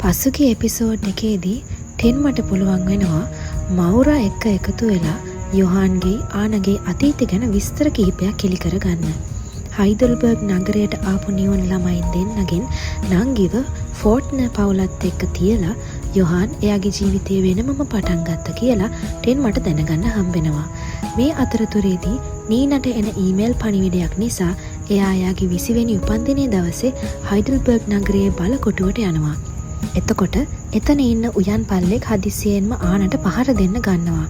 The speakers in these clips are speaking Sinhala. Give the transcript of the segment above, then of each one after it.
පසුගිය එපිසෝඩ් එකේදී ටෙන්මට පුළුවන් වෙනවා මවුරා එක්ක එකතු වෙලා යොහාන්ගේ ආනගේ අතීතය ගැන විස්තර කිහිපයක් හෙළි කරගන්න. හයිඩල්බර්ග් නගරයට ආපු නියුන් ළමයින් දෙන්නගෙන් නංගිව ෆෝට්නර් පවුලත් එක්ක තියලා යොහාන් එයාගේ ජීවිතේ වෙනමම පටන් ගත්ත කියලා ටෙන්මට දැනගන්න හම්බෙනවා. මේ අතරතුරේදී නීනට එන ඊමේල් පණිවිඩයක් නිසා එයා එයාගේ 20 වෙනි උපන්දිනය දවසේ හයිඩල්බර්ග් නගරයේ බලකොටුවට යනවා. එතකොට එතන ඉන්න උයන් පල්ලෙක් හදිසියෙන්ම ආනට පහර දෙන්න ගන්නවා.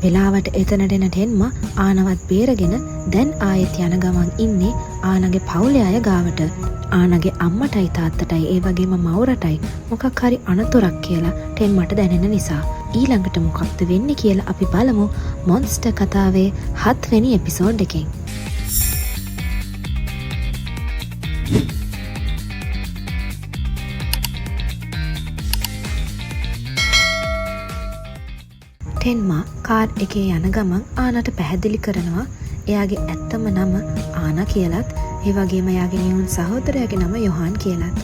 වෙලාවට එතනට එන ටෙන්ම ආනවත් බේරගෙන දැන් ආයෙත් යන ගමන් ඉන්නේ ආනගේ පවුලේ අය ගාවට. ආනගේ අම්මටයි තාත්තටයි ඒ වගේම මවුරටයි මොකක් හරි අනතුරක් කියලා ටෙන්මට දැනෙන නිසා. ඊළඟට මොකක්ද වෙන්නේ කියලා අපි බලමු මොන්ස්ටර් කතාවේ 7 වෙනි එපිසෝඩ් එකෙන්. ටෙන්මා කාර් එකේ යන ගමන් ආනට පැහැදිලි කරනවා එයාගේ ඇත්තම නම ආනා කියලත්, ඒ වගේම එයාගේ නියුන් සහෝදරයාගේ නම යොහාන් කියලත්.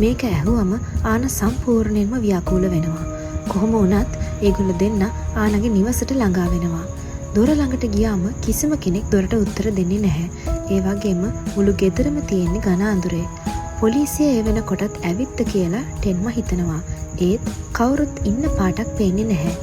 මේක ඇහුවම ආනා සම්පූර්ණයෙන්ම ව්‍යාකූල වෙනවා. කොහොම වුණත් ඒගොල්ලෝ දෙන්න ආනාගේ නිවසට ළඟා වෙනවා. දොර ළඟට ගියාම කිසිම කෙනෙක් දොරට උත්තර දෙන්නේ නැහැ. ඒ වගේම මුළු ගෙදරම තියෙන්නේ ඝන අඳුරේ. පොලිසිය ඒ වෙනකොටත් ඇවිත්ද කියලා ටෙන්මා හිතනවා. ඒත් කවුරුත් ඉන්න පාටක් පේන්නේ නැහැ.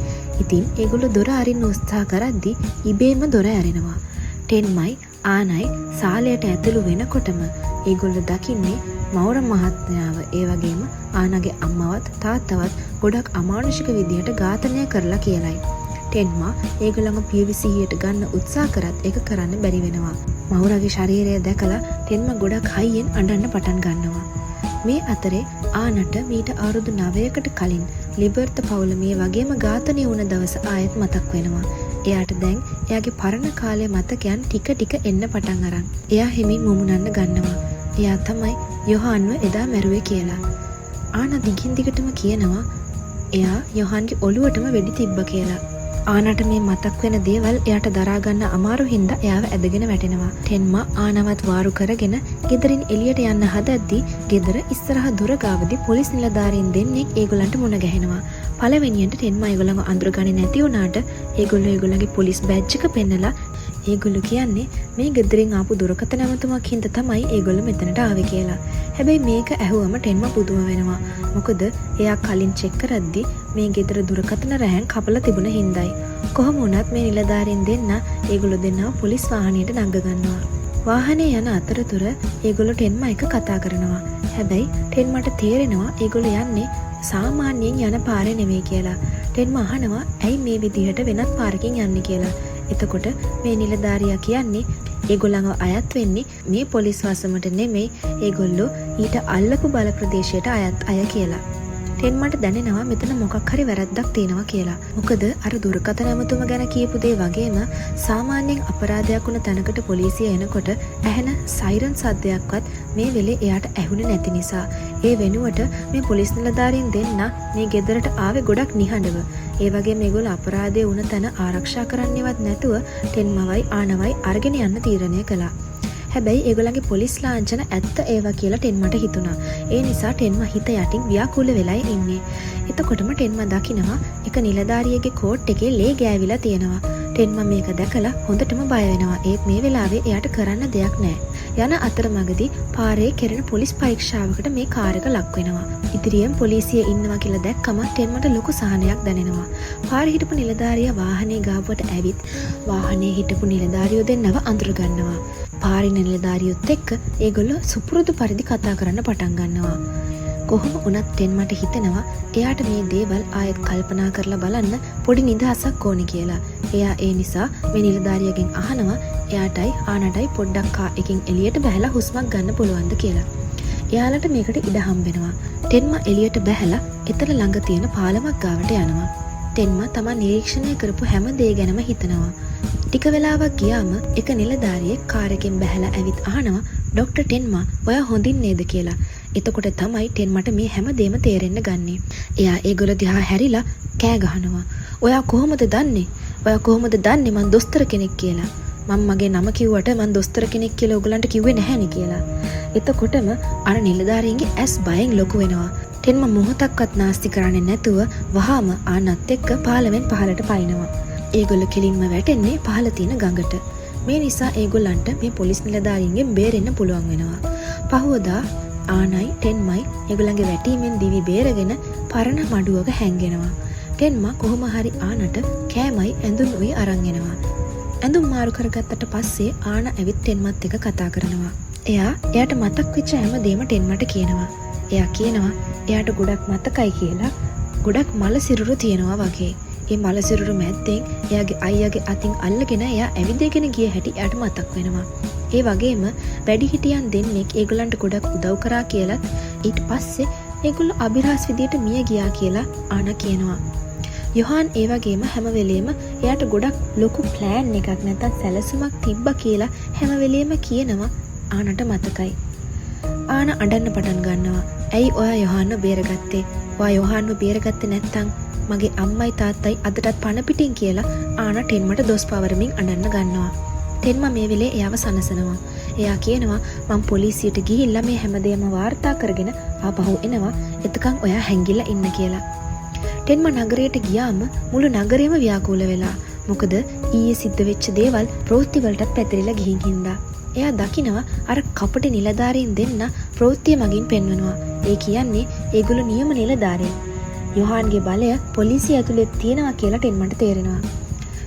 ඉතින් ඒගොල්ලෝ දොර අරින්න උත්සාහ කරද්දි ඉබේම දොර ඇරෙනවා. ටෙන්මයි ආනයි සාලයට ඇතුළු වෙනකොටම ඒගොල්ලෝ දකින්නේ මෞර මහත්මයාව, ඒ වගේම ආනාගේ අම්මවත් තාත්තවත් ගොඩක් අමානුෂික විදිහට ඝාතනය කරලා කියලයි. ටෙන්මා ඒගොල්ලන්ව පියවි සිහියට ගන්න උත්සාහ කරත් ඒක කරන්න බැරි වෙනවා. මෞරගේ ශරීරය දැකලා ටෙන්මා ගොඩක් හයියෙන් අඬන්න පටන් ගන්නවා. මේ අතරේ ආනට මීට අවුරුදු 9කට කලින් ලිබර්ත පවුල මේ වගේම ඝාතනය වුණ දවස ආයෙත් මතක් වෙනවා. එයාට දැන් එයාගේ පරණ කාලේ මතකයන් ටික ටික එන්න පටන් අරන්. එයා හිමින් මුමුණන්න ගන්නවා. එයා තමයි යොහාන්ව එදා මැරුවේ කියලා. ආනා දිගින් දිගටම කියනවා එයා යොහාන්ගේ ඔළුවටම වෙඩි තිබ්බ කියලා. ආනාට මේ මතක් වෙන දේවල් එයාට දරා ගන්න අමාරු හින්දා එයාව ඇදගෙන වැටෙනවා. ටෙන්මා ආනවත් වාරු කරගෙන ගෙදරින් එළියට යන්න හදද්දි ගෙදර ඉස්සරහ දොර ගාවදී පොලිස් නිලධාරීන් දෙන්නෙක් ඒගොල්ලන්ට මුණ ගැහෙනවා. පළවෙනියට ටෙන්මා ඒගොල්ලන්ව අඳුරගන්නේ නැති වුණාට ඒගොල්ලෝ ඒගොල්ලන්ගේ පොලිස් බැජ් එක පෙන්නලා ඒගොල්ලෝ කියන්නේ මේ ගෙදරින් ආපු දුරකථන ඇමතුමක් හින්දා තමයි ඒගොල්ලෝ මෙතනට ආවේ කියලා. හැබැයි මේක ඇහුවම ටෙන්මා පුදුම වෙනවා. මොකද එයා කලින් චෙක් කරද්දි මේ ගෙදර දුරකථන රැහන් කපලා තිබුණ හින්දායි. කොහොම වුණත් මේ නිලධාරීන් දෙන්න ඒගොල්ලෝ දෙන්නව පොලිස් වාහනයට නංග ගන්නවා. වාහනේ යන අතරතුර ඒගොල්ලෝ ටෙන්මා එක්ක කතා කරනවා. හැබැයි ටෙන්මාට තේරෙනවා ඒගොල්ලෝ යන්නේ සාමාන්‍යයෙන් යන පාරේ නෙමෙයි කියලා. ටෙන්මා අහනවා ඇයි මේ විදිහට වෙනත් පාරකින් යන්නේ කියලා. එතකොට මේ නිලධාරියා කියන්නේ ඒගොල්ලන්ව අයත් වෙන්නේ මේ පොලිස් වසමට නෙමෙයි, ඒගොල්ලෝ ඊට අල්ලපු බල ප්‍රදේශයට අයත් අය කියලා. ටෙන්මට දැනෙනවා මෙතන මොකක් හරි වැරද්දක් තියෙනවා කියලා. මොකද අර දුරකථන ඇමතුම ගැන කියපු දේ වගේම සාමාන්‍යයෙන් අපරාධයක් වුණ තැනකට පොලිසිය එනකොට ඇහෙන සයිරන් සද්දයක්වත් මේ වෙලේ එයාට ඇහුනේ නැති නිසා. ඒ වෙනුවට මේ පොලිස් නිලධාරීන් දෙන්න මේ ගෙදරට ආවේ ගොඩක් නිහඬව. ඒ වගේම මේගොල්ලෝ අපරාධය වුණ තැන ආරක්ෂා කරන්නේවත් නැතුව ටෙන්මවයි ආනවයි අරගෙන යන්න තීරණය කළා. හැබැයි ඒගොල්ලන්ගේ පොලිස් ලාංඡන ඇත්ත ඒවා කියලා ටෙන්මට හිතුණා. ඒ නිසා ටෙන්ම හිත යටින් ව්‍යාකූල වෙලයි ඉන්නේ. එතකොටම ටෙන්ම දකිනවා එක නිලධාරියෙක්ගේ කෝට් එකේ ලේ ගෑවිලා තියෙනවා. ටෙන්ම මේක දැකලා හොඳටම බය වෙනවා. ඒත් මේ වෙලාවේ එයාට කරන්න දෙයක් නෑ. යන අතරමඟදී පාරේ කෙරෙන පොලිස් පරීක්ෂාවකට මේ කාර් එක ලක් වෙනවා. ඉදිරියෙන් පොලිසිය ඉන්නවා කියලා දැක්කම ටෙන්මට ලොකු සහනයක් දැනෙනවා. පාරේ හිටපු නිලධාරියා වාහනේ ගාවට ඇවිත් වාහනේ හිටපු නිලධාරියෝ දෙන්නව අඳුර ගන්නවා. පාරේ ඉන්න නිලධාරියොත් එක්ක ඒගොල්ලෝ සුපුරුදු පරිදි කතා කරන්න පටන් ගන්නවා. කොහොම වුණත් ටෙන්මට හිතෙනවා එයාට මේ දේවල් ආයෙත් කල්පනා කරලා බලන්න පොඩි නිදහසක් ඕනේ කියලා. එයා ඒ නිසා මේ නිලධාරියගෙන් අහනවා එයාටයි ආනටයි පොඩ්ඩක් කා එකෙන් එළියට බැහැලා හුස්මක් ගන්න පුළුවන්ද කියලා. එයාලට මේකට ඉඩ හම්බෙනවා. ටෙන්ම එළියට බැහැලා එතන ළඟ තියෙන පාලමක් ගාවට යනවා. ටෙන්ම තමන් නිරීක්ෂණය කරපු හැම දේ ගැනම හිතනවා. ටික වෙලාවක් ගියාම එක නිලධාරියෙක් කාර් එකෙන් බැහැලා ඇවිත් අහනවා ඩොක්ටර් ටෙන්මා ඔයා හොඳින් නේද කියලා. එතකොට තමයි ටෙන්මට මේ හැම දේම තේරෙන්න ගන්නේ. එයා ඒගොල්ලෝ දිහා හැරිලා කෑ ගහනවා. ඔයා කොහොමද දන්නේ? ඔයා කොහොමද දන්නේ මං දොස්තර කෙනෙක් කියලා? මං මගේ නම කිව්වට මං දොස්තර කෙනෙක් කියලා ඔයගොල්ලන්ට කිව්වේ නැහැනේ කියලා. එතකොටම අර නිලධාරීන්ගේ ඇස් බයෙන් ලොකු වෙනවා. ටෙන්ම මොහොතක්වත් නාස්ති කරන්නේ නැතුව වහාම ආනත් එක්ක පාලමෙන් පහළට පයින්නවා. ඒගොල්ලෝ කෙලින්ම වැටෙන්නේ පහළ තියෙන ගඟට. මේ නිසා ඒගොල්ලන්ට මේ පොලිස් නිලධාරීන්ගෙන් බේරෙන්න පුළුවන් වෙනවා. පහුවදා ආනයි ටෙන්මයි ඒගොල්ලන්ගේ වැටීමෙන් දිවි බේරගෙන පරණ මඩුවක හැංගෙනවා. ටෙන්මා කොහොම හරි ආනට කෑමයි ඇඳුම්උයි අරන් එනවා. ඇඳුම් මාරු කරගත්තට පස්සේ ආන ඇවිත් ටෙන්මත් එක්ක කතා කරනවා. එයා එයාට මතක් වෙච්ච හැමදේම ටෙන්මට කියනවා. එයා කියනවා එයාට ගොඩක් මතකයි කියලා, ගොඩක් මල සිරුරු තියෙනවා වගේ. ඒ මල සිරුරු මැද්දෙන් එයාගේ අයියාගේ අතින් අල්ලගෙන එයා ඇවිදගෙන ගිය හැටි එයාට මතක් වෙනවා. ඒ වගේම වැඩිහිටියන් දෙන්නෙක් ඒගොල්ලන්ට ගොඩක් උදව් කරා කියලත්, ඊට පස්සේ ඒගොල්ලෝ අභිරහස් විදියට මිය ගියා කියලා ආනා කියනවා. යොහාන් ඒ වගේම හැම වෙලේම එයාට ගොඩක් ලොකු ප්ලෑන් එකක් නැත්නම් සැලසුමක් තිබ්බා කියලා හැම වෙලේම කියනවා ආනට මතකයි. ආන අඬන්න පටන් ගන්නවා. ඇයි ඔයා යොහාන්ව බේරගත්තේ? ඔයා යොහාන්ව බේරගත්තේ නැත්නම් මගේ අම්මයි තාත්තයි අදටත් පණ පිටින් කියලා ආන ටෙන්මට දොස් පවරමින් අඬන්න ගන්නවා. ටෙන්ම මේ වෙලේ එයාව සනසනවා. එයා කියනවා මං පොලිසියට ගිහිල්ලා මේ හැමදේම වාර්තා කරගෙන ආපහු එනවා. එතකන් ඔයා හැංගිලා ඉන්න කියලා. ටෙන්ම නගරයට ගියාම මුළු නගරයම ව්‍යාකූල වෙලා. මොකද ඊයේ සිද්ධ වෙච්ච දේවල් ප්‍රවෘත්ති වලටත් පැතිරිලා ගිහින් හින්දා. එයා දකිනවා අර කපටි නිලධාරීන් දෙන්න ප්‍රවෘත්තිය මගින් පෙන්වනවා. ඒ කියන්නේ ඒගොල්ලෝ නියම නිලධාරීන්. යොහාන්ගේ බලය පොලිසිය ඇතුලේ තියෙනවා කියලා ටෙන්මට තේරෙනවා.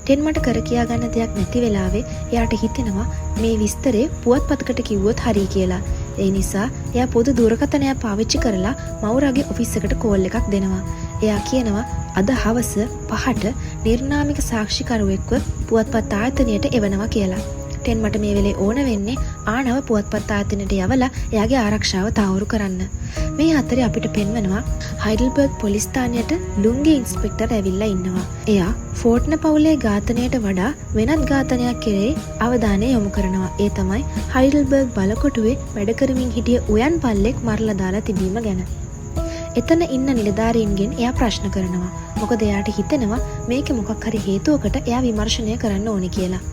ටෙන්මට කර කියා ගන්න දෙයක් නැති වෙලාවේ එයාට හිතෙනවා මේ විස්තරේ පුවත්පතකට කිව්වොත් හරි කියලා. ඒ නිසා එයා පොදු දුරකථනයක් පාවිච්චි කරලා මවුරාගේ ඔෆිස් එකට කෝල් එකක් දෙනවා. එයා කියනවා අද හවස 5ට නිර්නාමික සාක්ෂිකරුවෙක්ව පුවත්පත් ආයතනයට එවනවා කියලා. ටෙන්මට මේ වෙලේ ඕන වෙන්නේ ආනව පුවත්පත් ආයතනයට යවලා එයාගේ ආරක්ෂාව තහවුරු කරන්න. මේ අතරේ අපිට පෙන්වනවා හයිඩල්බර්ග් පොලිස් ස්ථානයට ලුංගේ ඉන්ස්පෙක්ටර් ඇවිල්ලා ඉන්නවා. එයා ෆෝට්න පවුලේ ඝාතනයට වඩා වෙනත් ඝාතනයක් කෙරෙහි අවධානය යොමු කරනවා. ඒ තමයි හයිඩල්බර්ග් බලකොටුවේ වැඩ කරමින් හිටිය උයන් පල්ලෙක් මරලා දාලා තිබීම ගැන. එතන ඉන්න නිලධාරීන්ගෙන් එයා ප්‍රශ්න කරනවා. මොකද එයාට හිතෙනවා මේක මොකක් හරි හේතුවකට එයා විමර්ශනය කරන්න ඕනේ කියලා.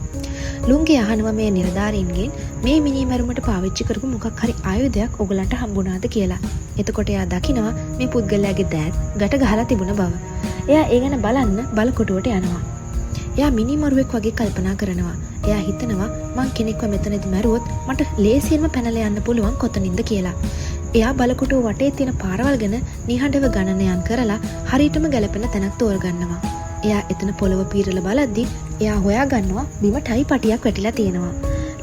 ලුංගේ අහනවා මේ නිලධාරීන්ගෙන් මේ මිනී මැරුමට පාවිච්චි කරපු මොකක් හරි ආයුධයක් ඔයගලන්ට හම්බුණාද කියලා. එතකොට එයා දකිනවා මේ පුද්ගලයාගේ දෑත් ගැට ගහලා තිබුණ බව. එයා ඒ ගැන බලන්න බලකොටුවට යනවා. එයා මිනිමරුවෙක් වගේ කල්පනා කරනවා. එයා හිතනවා මං කෙනෙක්ව මෙතනදි මැරුවොත් මට ලේසියෙන්ම පැනලා යන්න පුළුවන් කොතනින්ද කියලා. එයා බලකොටුව වටේ තියෙන පාරවල් ගැන නිහඬව ගණනයන් කරලා හරියටම ගැලපෙන තැනක් තෝරගන්නවා. එයා එතන පොළව පීරලා බලද්දි එයා හොයාගන්නවා බිම ටයි පටියක් වැටිලා තියෙනවා.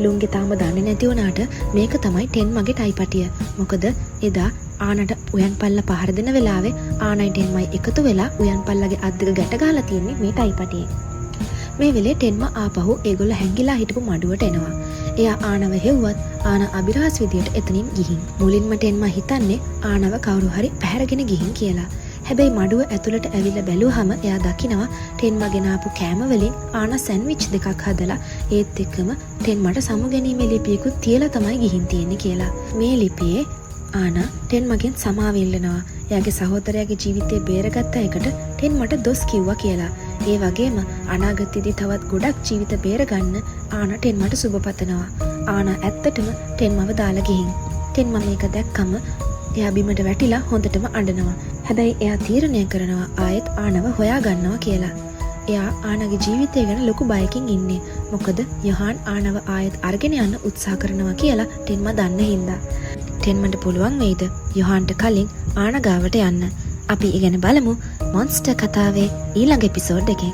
ලුංගේ තාම දන්නේ නැති වුණාට මේක තමයි ටෙන්මගේ ටයි පටිය. මොකද එදා ආනට උයන් පල්ල පහර දෙන වෙලාවේ ආනයි ටෙන්මයි එකතු වෙලා උයන් පල්ලගේ අත් දෙක ගැට ගහලා තියෙන්නේ මේ ටයි පටියේ. මේ වෙලේ ටෙන්ම ආපහු ඒගොල්ලෝ හැංගිලා හිටපු මඩුවට එනවා. එයා ආනව හෙව්වත් ආන අභිරහස් විදියට එතනින් ගිහින්. මුලින්ම ටෙන්ම හිතන්නේ ආනව කවුරු හරි පැහැරගෙන ගිහින් කියලා. හැබැයි මඩුව ඇතුළට ඇවිල්ලා බැලුවහම එයා දකිනවා ටෙන්ම ගෙනාපු කෑම වලින් ආන සෑන්ඩ්විච් දෙකක් හදලා ඒත් එක්කම ටෙන්මට සමුගැනීමේ ලිපියකුත් තියලා තමයි ගිහින් තියෙන්නේ කියලා. මේ ලිපියේ ආනා ටෙන්මගෙන් සමාව ඉල්ලනවා. එයාගේ සහෝදරයාගේ ජීවිතය බේරගත්ත එකට ටෙන්මට දොස් කිව්වා කියලා. ඒ වගේම අනාගතයේදී තවත් ගොඩක් ජීවිත බේරගන්න ආනා ටෙන්මට සුබ පතනවා. ආනා ඇත්තටම ටෙන්මව දාලා ගිහින්. ටෙන්ම මේක දැක්කම එයා බිමට වැටිලා හොඳටම අඬනවා. හැබැයි එයා තීරණය කරනවා ආයෙත් ආනව හොයාගන්නවා කියලා. එයා ආනගේ ජීවිතය ගැන ලොකු බයකින් ඉන්නේ. මොකද යොහාන් ආනව ආයෙත් අරගෙන යන්න උත්සාහ කරනවා කියලා ටෙන්ම දන්න හින්දා. ටෙන්මට පුළුවන් වෙයිද යොහාන්ට කලින් ආන ගාවට යන්න? අපි ඒ ගැන බලමු මොන්ස්ටර් කතාවේ ඊළඟ එපිසෝඩ් එකෙන්.